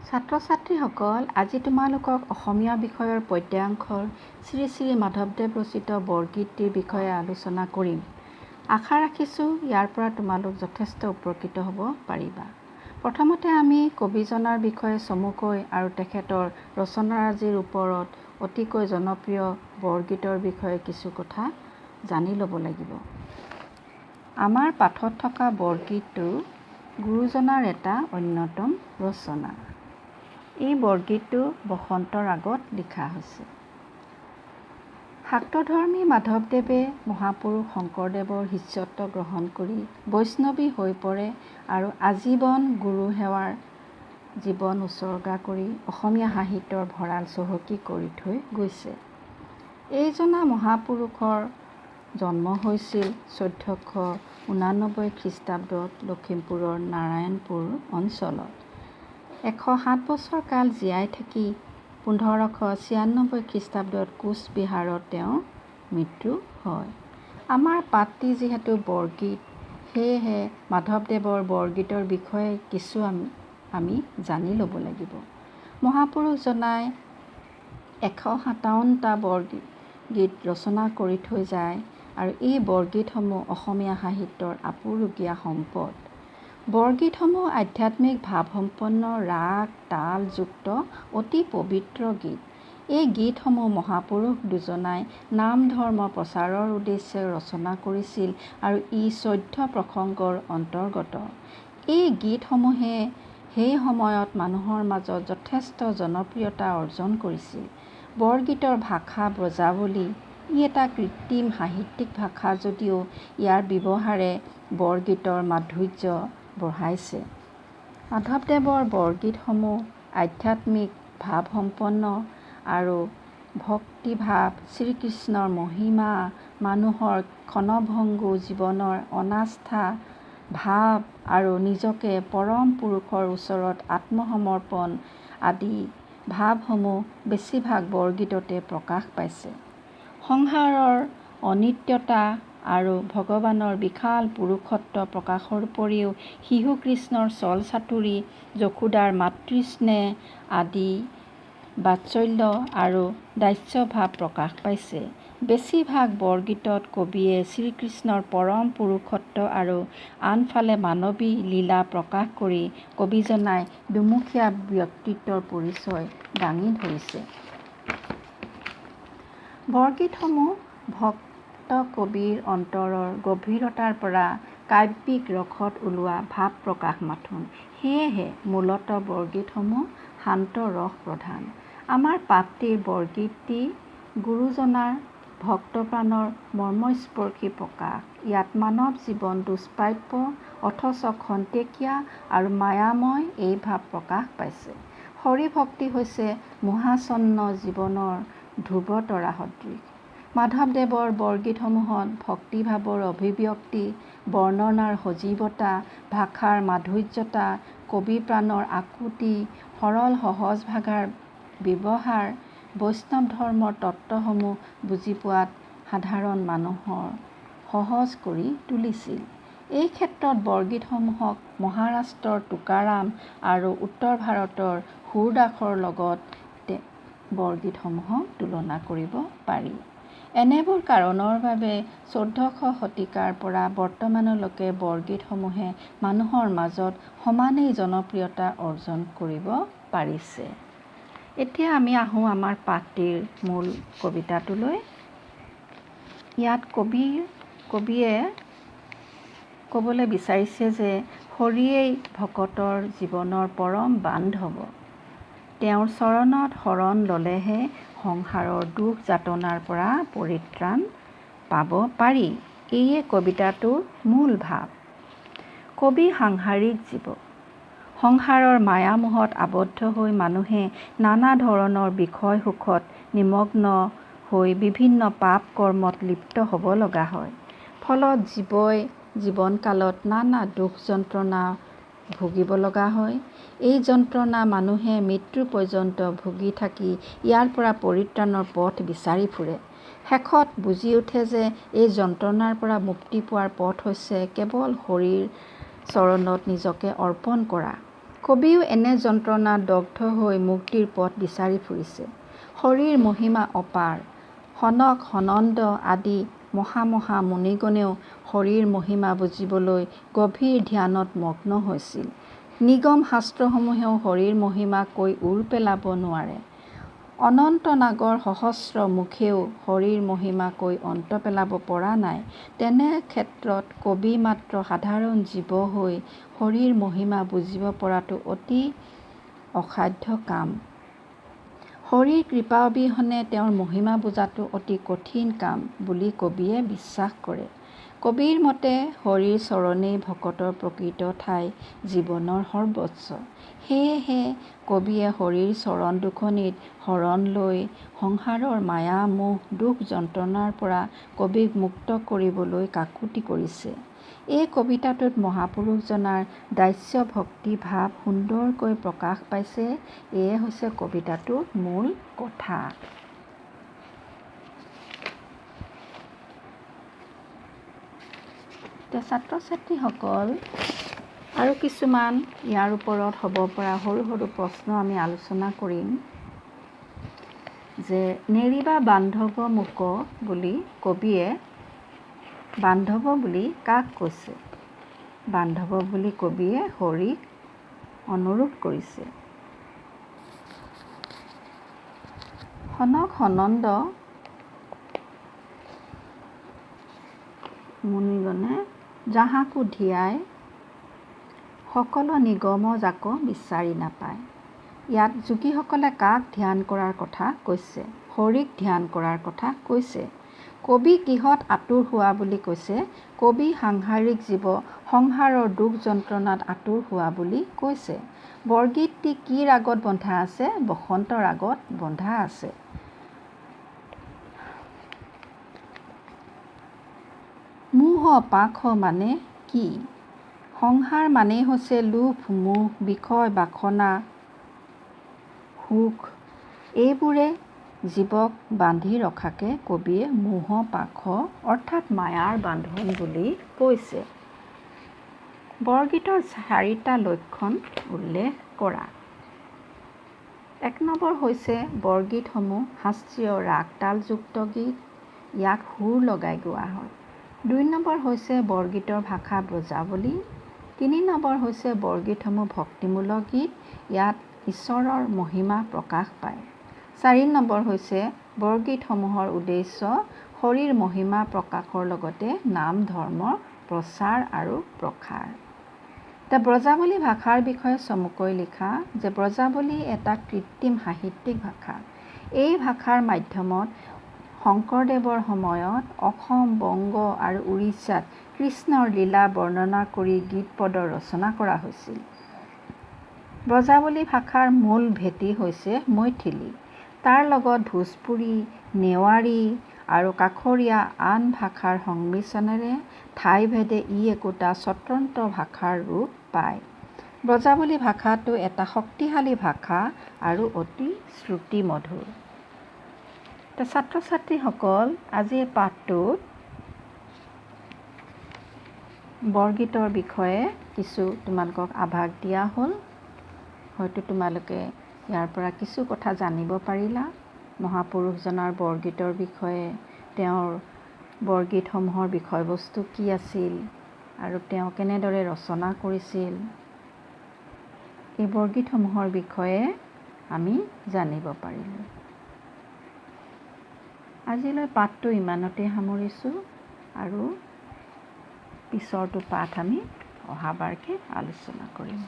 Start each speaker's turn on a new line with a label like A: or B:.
A: ছাত্ৰ ছাত্ৰীসকল, আজি তোমালোকক অসমীয়া বিষয়ৰ পদ্যাংশৰ শ্ৰী শ্ৰী মাধৱদেৱ ৰচিত বৰগীতটিৰ বিষয়ে আলোচনা কৰিম। আশা ৰাখিছোঁ ইয়াৰ পৰা তোমালোক যথেষ্ট উপকৃত হ'ব পাৰিবা। প্ৰথমতে আমি কবিজনাৰ বিষয়ে চমুকৈ আৰু তেখেতৰ ৰচনাৰাজিৰ ওপৰত অতিকৈ জনপ্ৰিয় বৰগীতৰ বিষয়ে কিছু কথা জানি ল'ব লাগিব। আমাৰ পাঠত থকা বৰগীতটো গুৰুজনাৰ এটা অন্যতম ৰচনা। এই বৰগীতটো বসন্ত ৰাগত লিখা হৈছে। শাক্তধৰ্মী মাধৱদেৱে মহাপুৰুষ শংকৰদেৱৰ শিষ্যত্ব গ্ৰহণ কৰি বৈষ্ণৱী হৈ পৰে আৰু আজীৱন গুৰু সেৱাৰ জীৱন উছৰ্গা কৰি অসমীয়া সাহিত্যৰ ভঁৰাল চহকী কৰি থৈ গৈছে। এইজনা মহাপুৰুষৰ জন্ম হৈছিল 1489 খ্ৰীষ্টাব্দত লখিমপুৰৰ নাৰায়ণপুৰ অঞ্চলত। 107 বছৰ কাল জীয়াই থাকি 1596 খ্ৰীষ্টাব্দত কোচবিহাৰত তেওঁৰ মৃত্যু হয়। আমাৰ পাঠটি যিহেতু বৰগীত, সেয়েহে মাধৱদেৱৰ বৰগীতৰ বিষয়ে কিছু আমি জানি ল'ব লাগিব। মহাপুৰুষজনাই 157টা বৰগীত ৰচনা কৰি থৈ যায় আৰু এই বৰগীতসমূহ অসমীয়া সাহিত্যৰ আপুৰুগীয়া সম্পদ। বৰগীতসমূহ আধ্যাত্মিক ভাৱসম্পন্ন ৰাগ তালযুক্ত অতি পবিত্ৰ গীত। এই গীতসমূহ মহাপুৰুষ দুজনাই নাম ধৰ্ম প্ৰচাৰৰ উদ্দেশ্যে ৰচনা কৰিছিল আৰু ই 14 প্ৰসংগৰ অন্তৰ্গত। এই গীতসমূহে সেই সময়ত মানুহৰ মাজত যথেষ্ট জনপ্ৰিয়তা অৰ্জন কৰিছিল। বৰগীতৰ ভাষা ব্ৰজাৱলী। ই এটা কৃত্ৰিম সাহিত্যিক ভাষা যদিও ইয়াৰ ব্যৱহাৰে বৰগীতৰ মাধুৰ্য বঢ়াইছে। মাধৱদেৱৰ বৰগীতসমূহ আধ্যাত্মিক ভাৱসম্পন্ন আৰু ভক্তিভাৱ, শ্ৰীকৃষ্ণৰ মহিমা, মানুহৰ ক্ষণভংগুৰ জীৱনৰ অনাস্থা ভাৱ আৰু নিজকে পৰম পুৰুষৰ ওচৰত আত্মসমৰ্পণ আদি ভাৱসমূহ বেছিভাগ বৰগীততে প্ৰকাশ পাইছে। সংসাৰৰ অনিত্যতা আৰু ভগৱানৰ বিশাল পুৰুষত্ব প্ৰকাশৰ উপৰিও শিশু কৃষ্ণৰ ছল চাতুৰী, যশোদাৰ মাতৃস্নেহ আদি বাৎসল্য আৰু দাস্যভাৱ প্ৰকাশ পাইছে। বেছিভাগ বৰগীতত কবিয়ে শ্ৰীকৃষ্ণৰ পৰম পুৰুষত্ব আৰু আনফালে মানৱী লীলা প্ৰকাশ কৰি কবিজনাই দুমুখীয়া ব্যক্তিত্বৰ পৰিচয় দাঙি ধৰিছে। বৰগীতসমূহ ভক্ত কবিৰ অন্তৰৰ গভীৰতাৰ পৰা কাব্যিক ৰসত ওলোৱা ভাৱ প্ৰকাশ মাথোন। সেয়েহে মূলতঃ বৰগীতসমূহ শান্ত ৰস প্ৰধান। আমাৰ পাঠটিৰ বৰগীতটি গুৰুজনাৰ ভক্তপ্ৰাণৰ মৰ্মস্পৰ্শী প্ৰকাশ। ইয়াত মানৱ জীৱন দুষ্প্ৰাপ্য অথচ খন্তেকীয়া আৰু মায়াময় এই ভাৱ প্ৰকাশ পাইছে। হৰিভক্তি হৈছে মোহাচ্ছন্ন জীৱনৰ ধ্ৰুৱতৰা সদৃশ। মাধৱদেৱৰ বৰগীতসমূহত ভক্তিভাৱৰ অভিব্যক্তি, বৰ্ণনাৰ সজীৱতা, ভাষাৰ মাধুৰ্যতা, কবিপ্ৰাণৰ আকুতি, সৰল সহজ ভাষাৰ ব্যৱহাৰ বৈষ্ণৱ ধৰ্মৰ তত্ত্বসমূহ বুজি পোৱাত সাধাৰণ মানুহৰ সহজ কৰি তুলিছিল। এই ক্ষেত্ৰত বৰগীতসমূহক মহাৰাষ্ট্ৰৰ টুকাৰাম আৰু উত্তৰ ভাৰতৰ সুৰদাসৰ লগত বৰগীতসমূহক তুলনা কৰিব পাৰি। এনেবোৰ কাৰণৰ বাবে 1400 শতিকাৰ পৰা বৰ্তমানলৈকে বৰগীতসমূহে মানুহৰ মাজত সমানেই জনপ্ৰিয়তা অৰ্জন কৰিব পাৰিছে। এতিয়া আমি আহোঁ আমাৰ পাঠটিৰ মূল কবিতাটোলৈ। ইয়াত কবিয়ে ক'বলৈ বিচাৰিছে যে হৰিয়েই ভকতৰ জীৱনৰ পৰম বান্ধৱ। তেওঁৰ চৰণত শৰণ ল'লেহে সংসাৰৰ দুখ যাতনাৰ পৰা পৰিত্ৰাণ পাব পাৰি। এয়ে কবিতাটোৰ মূল ভাৱ। কবি সাংসাৰিক জীৱ। সংসাৰৰ মায়ামোহত আবদ্ধ হৈ মানুহে নানা ধৰণৰ বিষয় সুখত নিমগ্ন হৈ বিভিন্ন পাপ কৰ্মত লিপ্ত হ'ব লগা হয়। ফলত জীৱই জীৱনকালত নানা দুখ যন্ত্ৰণা ভুগিব লগা হয়। এই যন্ত্ৰণা মানুহে মৃত্যু পৰ্যন্ত ভুগি থাকি ইয়াৰ পৰা পৰিত্ৰাণৰ পথ বিচাৰি ফুৰে। শেষত বুজি উঠে যে এই যন্ত্ৰণাৰ পৰা মুক্তি পোৱাৰ পথ হৈছে কেৱল হৰিৰ চৰণত নিজকে অৰ্পণ কৰা। কবিও এনে যন্ত্ৰণাত দগ্ধ হৈ মুক্তিৰ পথ বিচাৰি ফুৰিছে। হৰিৰ মহিমা অপাৰ। সনক, সনন্দ আদি মহা মহা মুনিগণেও হৰিৰ মহিমা বুজিবলৈ গভীৰ ধ্যানত মগ্ন হৈছিল। নিগম শাস্ত্ৰসমূহেও হৰিৰ মহিমা কৈ ওৰ পেলাব নোৱাৰে। অনন্ত নাগৰ সহস্ৰ মুখেও হৰিৰ মহিমা কৈ অন্ত পেলাব পৰা নাই। তেনে ক্ষেত্ৰত কবি মাত্ৰ সাধাৰণ জীৱ হৈ হৰিৰ মহিমা বুজিব পৰাটো অতি অসাধ্য কাম। হৰিৰ কৃপা অবিহনে তেওঁৰ মহিমা বুজাটো অতি কঠিন কাম বুলি কবিয়ে বিশ্বাস কৰে। কবিৰ মতে হৰিৰ চৰণেই ভকতৰ প্ৰকৃত ঠাই, জীৱনৰ সৰ্বস্ব। সেয়েহে কবিয়ে হৰিৰ চৰণ দুখনিত শৰণ লৈ সংসাৰৰ মায়া মোহ দুখ যন্ত্ৰণাৰ পৰা কবিক মুক্ত কৰিবলৈ কাকূতি কৰিছে। এই কবিতাটোত মহাপুৰুষজনাৰ দাস্য ভক্তি ভাৱ সুন্দৰকৈ প্ৰকাশ পাইছে। এয়ে হৈছে কবিতাটোৰ মূল কথা। এতিয়া ছাত্ৰ ছাত্ৰীসকল, আৰু কিছুমান ইয়াৰ ওপৰত হ'ব পৰা সৰু সৰু প্ৰশ্ন আমি আলোচনা কৰিম। যে নেৰিবা বান্ধৱ মোক বুলি কবিয়ে বান্ধৱ বুলি কাক কৈছে? বান্ধৱ বুলি কবিয়ে হৰিক অনুৰোধ কৰিছে। সনক সনন্দ মুনিগণে যাহাকো ধিয়াই সকলো নিগম যাক বিচাৰি নাপায়। ইয়াত যোগীসকলে কাক ধ্যান কৰাৰ কথা কৈছে? হৰিক ধ্যান কৰাৰ কথা কৈছে। কবি কিহত আতুৰ হোৱা বুলি কৈছে? কবি সাংসাৰিক জীৱ সংসাৰৰ দুখ যন্ত্ৰণাত আতুৰ হোৱা বুলি কৈছে। বৰগীতটি কি ৰাগত বন্ধা আছে? বসন্ত ৰাগত বন্ধা আছে। মোহ পাশ মানে কি? সংসাৰ মানেই হৈছে লোভ, মোহ, বিষয়, বাসনা, সুখ, এইবোৰে জীৱক বান্ধি ৰখাকে কবিয়ে মোহ পাশ অৰ্থাৎ মায়াৰ বান্ধোন বুলি কৈছে। বৰগীতৰ চাৰিটা লক্ষণ উল্লেখ কৰা। এক নম্বৰ হৈছে বৰগীতসমূহ শাস্ত্ৰীয় ৰাগ তালযুক্ত গীত, ইয়াক সুৰ লগাই গোৱা হয়। দুই নম্বৰ হৈছে বৰগীতৰ ভাষা ব্ৰজাৱলী। তিনি নম্বৰ হৈছে বৰগীতসমূহ ভক্তিমূলক গীত, ইয়াত ঈশ্বৰৰ মহিমা প্ৰকাশ পায়। চাৰি নম্বৰ হৈছে বৰগীতসমূহৰ উদ্দেশ্য হৰিৰ মহিমা প্ৰকাশৰ লগতে নাম ধৰ্মৰ প্ৰচাৰ আৰু প্ৰসাৰ। এতিয়া ব্ৰজাৱলী ভাষাৰ বিষয়ে চমুকৈ লিখা যে ব্ৰজাৱলী এটা কৃত্ৰিম সাহিত্যিক ভাষা। এই ভাষাৰ মাধ্যমত শংকৰদেৱৰ সময়ত অসম, বংগ আৰু উৰিষ্যাত কৃষ্ণৰ লীলা বৰ্ণনা কৰি গীত পদৰ ৰচনা কৰা হৈছিল। ব্ৰজাৱলী ভাষাৰ মূল ভেটি হৈছে মৈথিলী। তাৰ লগত ভোজপুৰী, নেৱাৰী আৰু কাষৰীয়া আন ভাষাৰ সংমিশ্ৰণেৰে ঠাইভেদে ই একোটা স্বতন্ত্ৰ ভাষাৰ ৰূপ পায়। ব্ৰজাৱলী ভাষাটো এটা শক্তিশালী ভাষা আৰু অতি শ্ৰুতিমধুৰ। ছাত্ৰ ছাত্ৰীসকল, আজিৰ পাঠটোত বৰগীতৰ বিষয়ে কিছু তোমালোকক আভাস দিয়া হ'ল। হয়তো তোমালোকে ইয়াৰ পৰা কিছু কথা জানিব পাৰিলা। মহাপুৰুষজনাৰ বৰগীতৰ বিষয়ে, তেওঁৰ বৰগীতসমূহৰ বিষয়বস্তু কি আছিল আৰু তেওঁ কেনেদৰে ৰচনা কৰিছিল, এই বৰগীতসমূহৰ বিষয়ে আমি জানিব পাৰিলোঁ। আজিলৈ পাঠটো ইমানতে সামৰিছোঁ আৰু পিছৰটো পাঠ আমি অহাবাৰকৈ আলোচনা কৰিম।